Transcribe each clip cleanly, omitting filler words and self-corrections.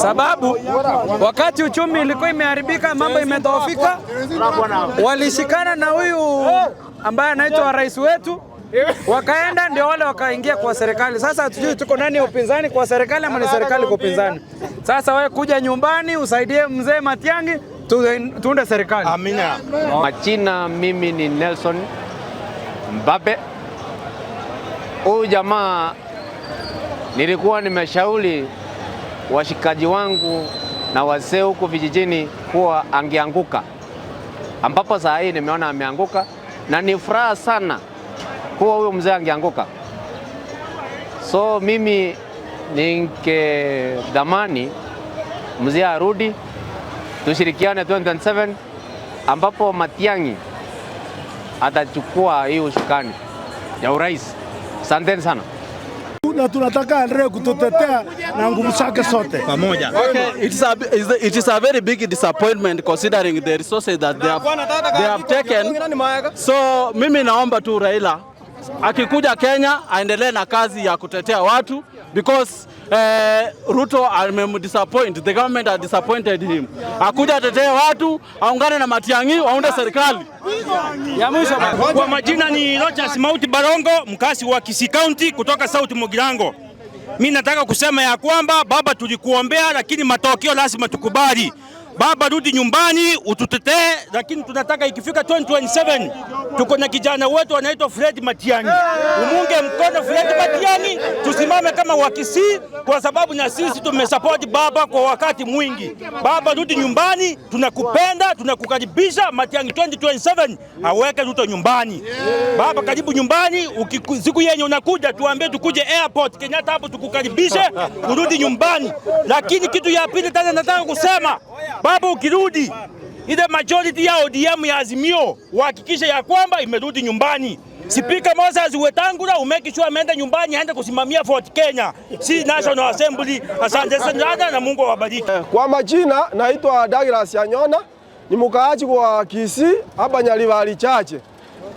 Sababu wakati uchumi ilikuwa imeharibika, mambo imedhoofika, walishikana na huyu ambaye anaitwa rais wetu, wakaenda ndio wale wakaingia kwa serikali. Sasa hatujui tuko nani upinzani kwa serikali ama ni serikali kwa upinzani. Sasa wewe kuja nyumbani usaidie mzee Matiang'i tuunde serikali. Amina. Majina, mimi ni Nelson Mbabe. Huyu jamaa nilikuwa nimeshauri washikaji wangu na wazee huku vijijini kuwa angeanguka, ambapo saa hii nimeona ameanguka, na ni furaha sana kuwa huyo mzee angeanguka. So mimi ningedhamani mzee arudi, tushirikiane 2027 ambapo Matiang'i atachukua hii usukani ya urais. Asanteni sana. Na tunataka aendelee kututetea na nguvu zake zote pamoja. Okay, it is a very big disappointment considering the resources that they have taken. So mimi naomba tu Raila akikuja Kenya aendelee na kazi ya kutetea watu because Ruto amemdisappoint, the government has disappointed him. Akuja atetee watu, aungane na Matiang'i waunde serikali. Ya mwisho. Kwa majina ni Rogers Mauti Barongo, mkazi wa Kisii County kutoka South Mugirango. Mi nataka kusema ya kwamba baba, tulikuombea lakini matokeo lazima tukubali. Baba, rudi nyumbani ututetee, lakini tunataka ikifika 2027 tuko na kijana wetu anaitwa Fred Matiang'i, umunge mkono Fred Matiang'i, tusimame kama Wakisii kwa sababu na sisi tumesupport baba kwa wakati mwingi. Baba, rudi nyumbani, tunakupenda, tunakukaribisha. Matiang'i 2027 aweke Ruto nyumbani. Baba, karibu nyumbani. Siku yenye unakuja tuambie, tukuje airport Kenyatta hapo tukukaribishe, urudi nyumbani. Lakini kitu ya pili tena nataka kusema, baba, ukirudi ile majority ya ODM ya Azimio uhakikishe ya kwamba imerudi nyumbani. Speaker Moses Wetangula umake sure ameenda nyumbani aende kusimamia Fort Kenya, si National Assembly. Asante sana na Mungu awabariki. Kwa majina naitwa Douglas Anyona, ni mkaaji wa Kisii hapa Nyaribari Chache,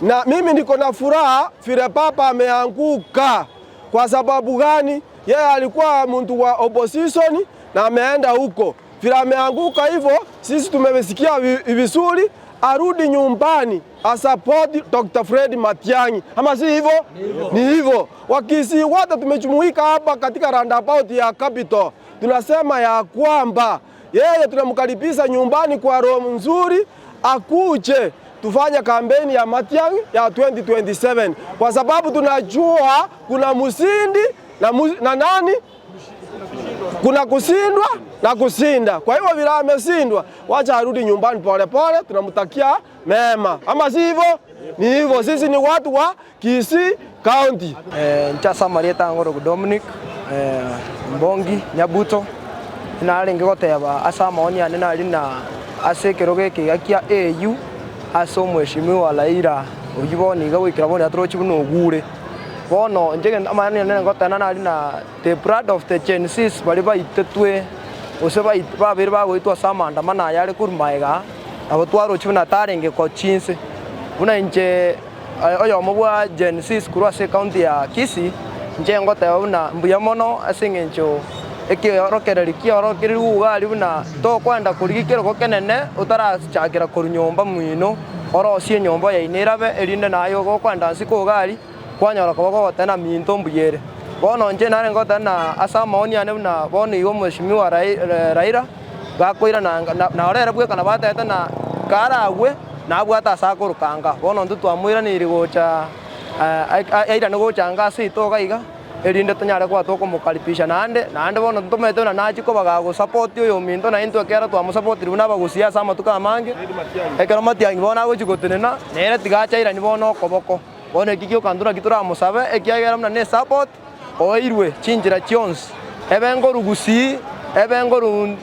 na mimi niko na furaha vile papa ameanguka. Kwa sababu gani? Yeye alikuwa mtu wa opposition na ameenda huko, vile ameanguka hivyo, sisi tumesikia vizuri, arudi nyumbani asupport Dr. Fred Matiang'i, ama si hivyo? Ni hivyo. Wakisii wote tumejumuika hapa katika roundabout ya Capital, tunasema ya kwamba yeye tunamkaribisha nyumbani kwa roho nzuri, akuje tufanye kampeni ya Matiang'i ya 2027 kwa sababu tunajua kuna mshindi na nani kuna kushindwa na kushinda. Kwa hivyo vile ameshindwa, wacha arudi nyumbani polepole, tunamtakia mema, ama si hivyo? Ni hivyo, sisi ni watu wa Kisii County. Nchasa Marieta Ngoro Dominic Mbongi Nyabuto narenge goteba ase amaoni ane nari na ase ekero geke gakia AU ase omweshimiwa Raila oywo bono iga goikera bono atorochi buna ogure bono inche amaani ane ngoteba nari na the blood of the Gen Zs baria baitetwe gose babere bagoitwa ase amaandamano aya are korwa maega nabo twarochi buna tarenge kochinse buna inche oyomo bwa Gen Zs korwa ase county ya Kisii inche ngoteba buna mbuya mono ase eng'encho ekiorokereri kiorokereri iga buna tokwenda korigia ekerogo kenene otarachakera korwa nyomba mwino orosie enyomba yaino erabe erinde naye gokwenda nse iga kwanyora koba kogoteba minto mbuyere. Bono inche nare ngoteba na ase amaoni ane buna bono igo omweshimiwa Raila gakoirana naro ere bweka nabo atebete na karagwe nabwate ase akorokanga bono intwe twamwiraneirie gocha airane gocha nka ase itoka iga erinde tonyare koba tokomokaribisha naende naende bono ntomanyete buna nachia koba gagosupport oyo ominto na intwe ekero twamosupportiri buna abagusii ase amatuko amange ekero Matiang'i bono agochi gotenena nere tiga achairani bono okoboko bono eki giokanto naki toramosabe ekiagera buna na esupport oirwe chinchera chionsi ebe nkoru Gusii ebe nkoru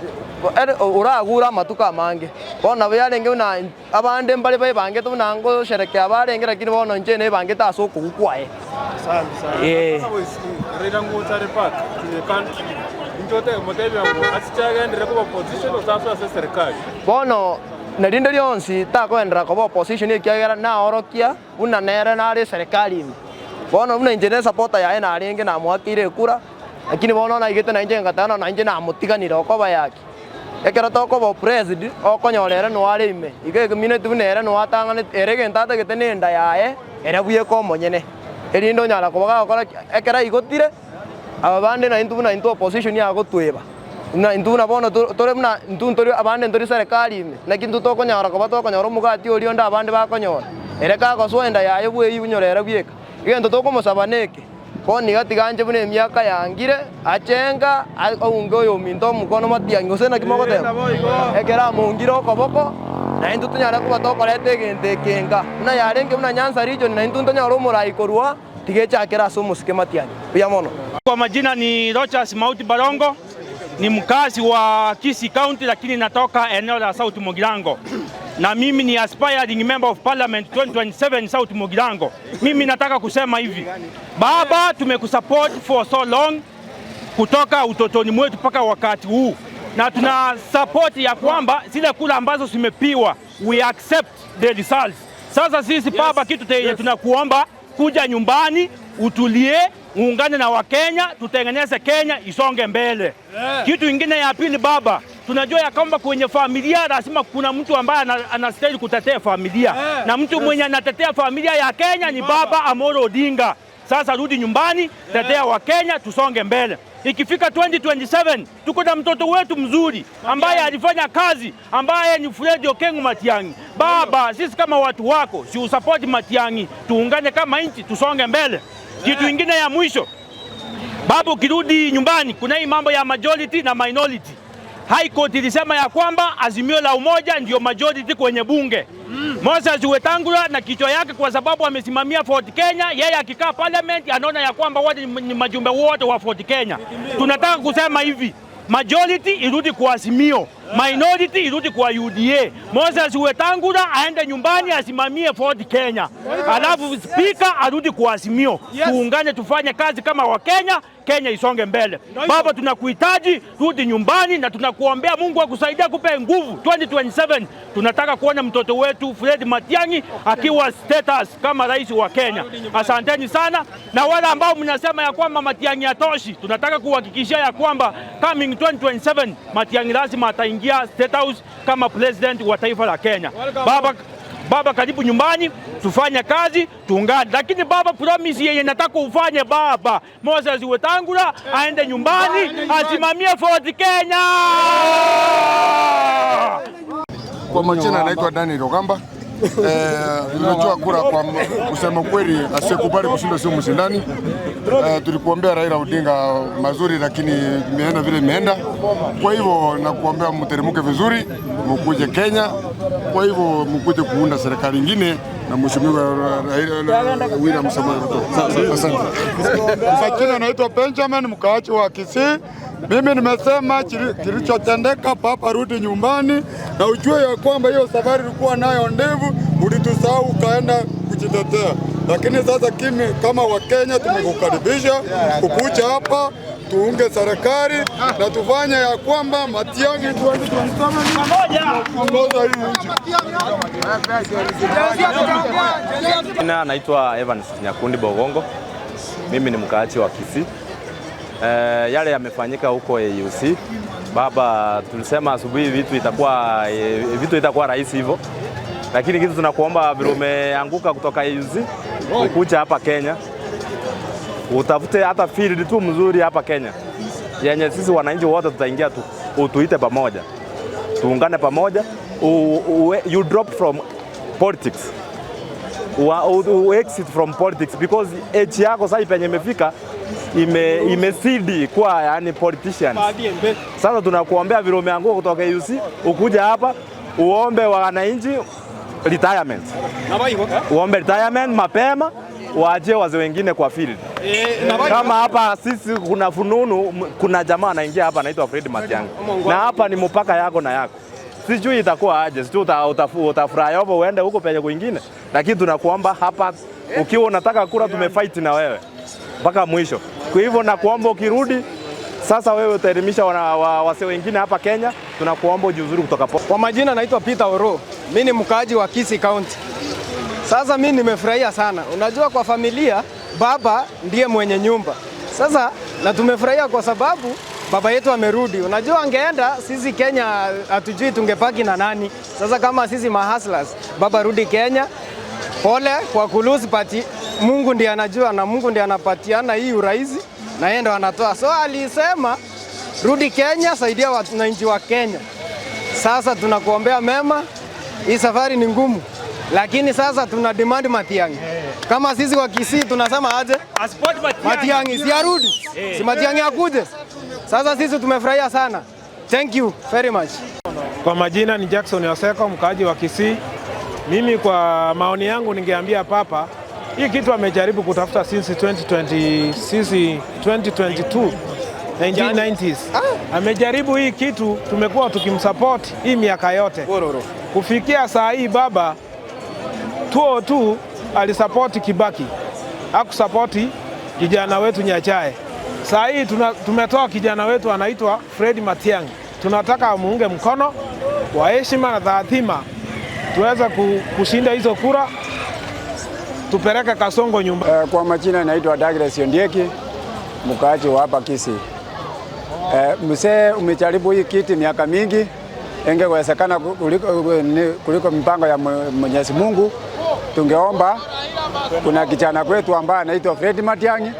oragure amatuko amange bono nabo yarenge buna abande mbare baebangete buna ngosherekea barenge lakini bono inche nebangete ase okogwa kwaye. Raila ngochare back to the country inchote motebia ngo asichagendere kuba opposition osaso ase serikali. Bono narinde rionsi takoendera koba opposition ekiagera naorokia buna nere nare serikali ime bono buna inche ne supporter yaye narenge namwakeire ekura. Lakini bono naigete nainche ngatana nainche namotiganire okoba yaki. Ekero tokoba president okonyorere no are ime. Iga emineti buna ere no atang'ane ere gento atagete nenda yaye ere buye komonyene. Erinde onyara koba gagokora ekero aigotire aba bande na intu buna intu opposition yagotweba. Na intu buna bono tore buna intu ntori abande ntori serikali ime. Naki intu tokonyora koba tokonyora omogati oria onde abande bakonyora. Ere kagoswa enda yaye bwei bunyorere bweka. Egento tokomosaba neke. Bono iga tiganje buna emiaka yangire achenga aunge oyo ominto omokono Matiang'i gose naki mogoteba. Ekero amongire okoboko na intu tonyare koba tokoreta egento ekenga. Buna yarenge buna Nyanza region na intu ntonyore omorai korwa tigechakera ase omosike Matiang'i. Buya mono. Kwa majina ni Rochas Mauti Barongo, ni mkazi wa Kisii County lakini natoka eneo la South Mugirango. Na mimi ni aspiring member of parliament 2027 South Mugirango. Mimi nataka kusema hivi. Baba, tumekusupport for so long kutoka utotoni mwetu mpaka wakati huu. Na tuna support ya kwamba zile kura ambazo zimepiwa, we accept the results. Sasa sisi baba, kitu tunakuomba kuja nyumbani, utulie, uungane na Wakenya, tutengeneze Kenya isonge mbele. Kitu ingine ya pili baba, tunajua ya kwamba kwenye familia lazima kuna mtu ambaye anastahili kutetea familia. Na mtu mwenye anatetea familia ya Kenya ni Baba Amolo Odinga. Sasa rudi nyumbani, tetea Wakenya, tusonge mbele. Ikifika 2027 tuko na mtoto wetu mzuri ambaye alifanya kazi, ambaye ni Fred Okengo Matiang'i. Baba, sisi kama watu wako, si usupport Matiang'i, tuungane kama nchi, tusonge mbele. Kitu ingine ya mwisho, baba, ukirudi nyumbani, kuna hii mambo ya majority na minority. High Court ilisema ya kwamba Azimio la Umoja ndio majority kwenye bunge. Moses Wetangula na kichwa yake, kwa sababu amesimamia Ford Kenya, yeye akikaa parliament anaona ya kwamba wote ni majumbe wote wa Ford Kenya. Tunataka kusema hivi, majority irudi kwa Azimio, minority irudi kwa UDA. Moses Wetangula aende nyumbani asimamie Ford Kenya, alafu speaker arudi kwa Azimio. Tuungane tufanye kazi kama Wakenya, Kenya isonge mbele. Baba, tunakuhitaji, rudi nyumbani na tunakuombea Mungu akusaidia kupe nguvu. 2027 tunataka kuona mtoto wetu Fred Matiang'i akiwa status kama rais wa Kenya. Asanteni sana. Na wale ambao mnasema ya kwamba Matiang'i hatoshi, tunataka kuhakikishia ya kwamba coming 2027 Matiang'i lazima ataingia State House kama president wa taifa la Kenya. Baba, karibu nyumbani, tufanye kazi, tuungane. Lakini baba, promise yenye nataka ufanye baba, Moses Wetangula aende nyumbani asimamie Ford Kenya. Kwa majina naitwa Daniel Ogamba. Nimetoa kura kwa kusema kweli, asiyekubali kushinda sio mshindani. Tulikuombea Raila Odinga mazuri, lakini imeenda vile imeenda. Kwa hivyo nakuombea mteremke vizuri, mkuje Kenya. Kwa hivyo mkuje kuunda serikali nyingine na Mheshimiwa Raila William Samoei Ruto. Asante. Sakina naitwa Benjamin, mkaaji wa Kisii. Mimi nimesema kilichotendeka, papa rudi nyumbani na ujue ya kwamba hiyo safari ulikuwa nayo ndevu, ulitusahau ukaenda kujitetea. Lakini sasa kimi kama Wakenya tumekukaribisha ukuja hapa tuunge serikali na tufanye ya kwamba Matiang'i 2027 kuongoza hii nchi. Jina naitwa Evans Nyakundi Bogongo. Mimi ni mkaaji wa Kisii. Yale yamefanyika huko AUC. Baba, tulisema asubuhi vitu itakuwa rahisi hivyo. Lakini kitu tunakuomba vile umeanguka kutoka AUC, ukuja hapa Kenya. Utafute hata field tu mzuri hapa Kenya yenye sisi wananchi wote tutaingia tu, utuite pamoja, tuungane pamoja. You drop from politics, exit from politics because age yako sasa penye imefika imesidi kwa yani politicians. Sasa tunakuombea vile umeanguka kutoka AUC, ukuja hapa uombe wananchi retirement, uombe retirement mapema, waachie wazee wengine kwa field. Kama hapa sisi kuna fununu, kuna jamaa anaingia hapa anaitwa Fred Matiang'i, na hapa ni mpaka yako na yako. Sijui itakuwa aje, sijui utafurahi hapo uende huko penye kwingine, lakini tunakuomba hapa, ukiwa unataka kura tumefight na wewe mpaka mwisho. Kwa hivyo nakuomba ukirudi sasa, wewe utaelimisha wase wengine hapa Kenya, tunakuomba ujiuzuru kutoka po. Kwa majina naitwa Peter Oro, mimi ni mkaaji wa Kisii County. Sasa mimi nimefurahia sana. Unajua kwa familia baba ndiye mwenye nyumba. Sasa Na tumefurahia kwa sababu baba yetu amerudi. Unajua angeenda, sisi Kenya hatujui tungepaki na nani. Sasa kama sisi mahustlers, baba rudi Kenya. Pole kwa kulose, but Mungu ndiye anajua na Mungu ndiye anapatiana hii uraisi na yeye ndo anatoa. So alisema rudi Kenya, saidia wananchi wa Kenya. Sasa tunakuombea mema. Hii safari ni ngumu, lakini sasa tuna demand Matiang'i. Kama sisi wa Kisii tunasema aje? Matiang'i si arudi, si Matiang'i akuje. Sasa sisi tumefurahia sana. Thank you very much. Kwa majina ni Jackson Oseko, mkaaji wa Kisii. Mimi kwa maoni yangu ningeambia Papa, hii kitu amejaribu kutafuta since 2020, since 2022 1990s. Amejaribu hii kitu, tumekuwa tukimsupport hii miaka yote. Kufikia saa hii baba 202 alisupport Kibaki, hakusupport kijana wetu Nyachae. Saa hii tumetoa kijana wetu anaitwa Fred Matiang'i, tunataka amuunge mkono kwa heshima na taadhima, tuweze kushinda hizo kura, tupeleke Kasongo nyumba. Kwa majina naitwa Douglas Ondieki, mkaaji wa hapa Kisii. Mzee umejaribu hii kiti miaka mingi, ingewezekana kuliko mipango ya Mwenyezi Mungu. Tungeomba kuna kijana kwetu ambaye anaitwa Fred Matiang'i,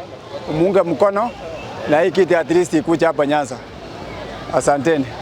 umuunge mkono na hii kiti at least ikuja hapa Nyanza. Asanteni.